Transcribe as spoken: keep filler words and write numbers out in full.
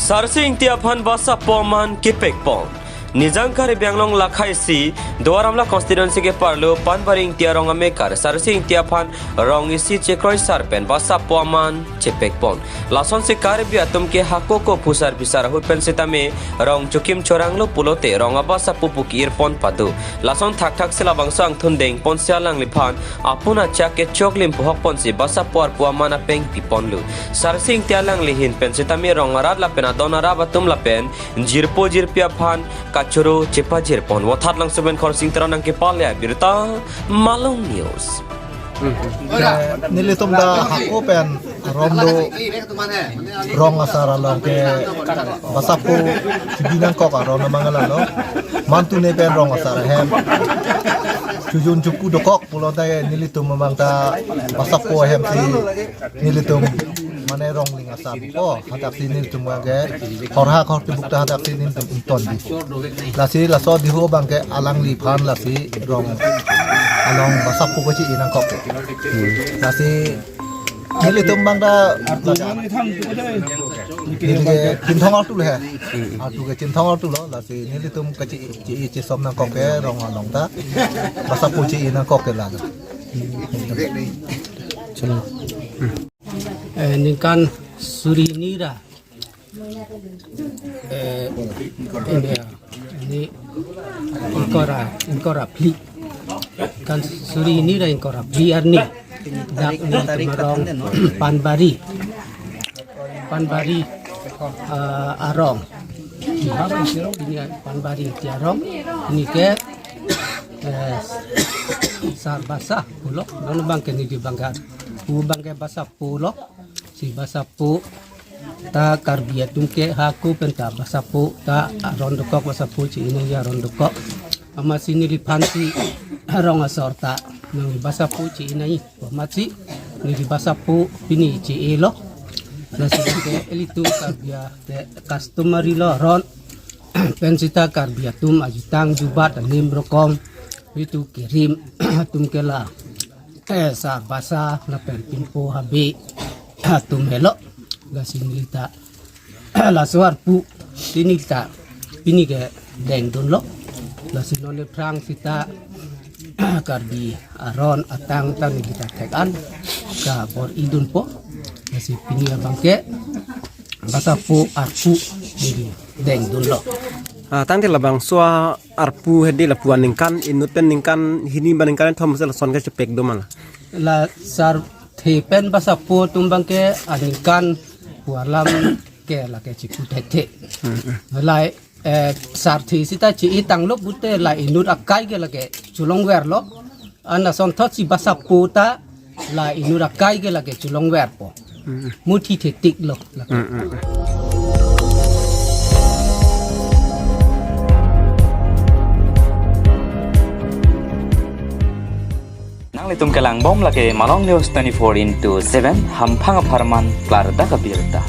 Sarsi Ingti aphan basapo aman kepekpon. Nijang Karbi Anglong lakhaisi Duar Amla constituency keparlo Panbari Ingti arong amekar Sarsi Ingti aphan rong isi chekroi sar pen basapo aman chepekpon. Lasonsi Karbi atum ke hako ko phusar phisar ahut pen sitame rong chokim choranglo pulote rong abasapo pu ke-irpon pado. Lason thakthak si labangso angthun dengponsi alangliphan apun achak ke choklim pohokponsi basapo arpu aman apeng piponlo. Sarsi Ingti alangli ahin pen sitame rong arat lapen adon arap atum lapen jirpo jirpi aphan kachoro chepajirpon. Vothatlangso pen Khorsing Teron nangkepale abirta, Malong News. Eh, nelitum ta hako pen aron do, rong asar along ke basapo chibi nangkok aron amang lalo. Mantu ne pen rong asar ahem chojun choku dokok pulote nelitum amang ta basapo ahemsi nelitum mane rongling asar ko, hadak si nelitum abang ke horha hortibuk ta hadak si nelitum ingtonbi. Lasi laso diho abang ke alangliphan lasi rong along basapo kachi-i nangkok. Lasi nelitum abang ta neli ke Chinthong artu le he. Artu ke Chinthong artulo, lasi nelitum kachi-i chi-i chisom nangkok ke rong along ta basapo chi-i nangkok ke lalo. Eh, ningkan suri hini ra, eh, ini, ini ingkoi ra, ingkoi ra phli. Ningkan suri hini ra ingkoi ra phli arni dak nelitum arong Panbari, Panbari, eh, arong. Ini Panbari Ingti arong. Ini ke, eh, sar basapo lo. Non abang ke neli abang ke, pu abang ke basapo lo. Si basapo ta Karbi atum ke hako pen ta basapo ta aron dokok, basapo chi-i nangji aron dokok. Amatsi neliphansi rong asor ta nangli basapo chi-i nangji pu amatsi neli basapo pini chi-i lo. Lasi ke ilitum Karbi a ke customary lo aron. Pen sita Karbi atum ajutang jubat anim rokom, itum kerim atum ke la, eh, sar basa lapen pimpo habe atum helo. Lasi neli ta laso arpu si neli ta pini ke dengdunlo. Lasi non aphrang sita Karbi aron atang ta neli ta thek-an kabor-idunpo. Lasi pini abang ke basapo arpu neli dengdunlo. Ah, tangte labangso arpu hedi lapu aningkan inut pen ningkan hini ba ningkan thom si lason ke chepek do ma la? La sarthe pen basapo atum abang ke aningkan pu alam ke lake chipu thekthe. Hmm, hmm. Lahai, eh, sarthe sita chi-i tanglo pute la inut akai ke lake cholongverlo. An asonthotsi basapo ta la inut akai ke lake cholongverpo. Mm, mm. Muthi thetik lo lake. Mm, mm, mm. Nanglitum kelangbom lake Malong News twenty-four into seven, hamphang apharman klardak abirta.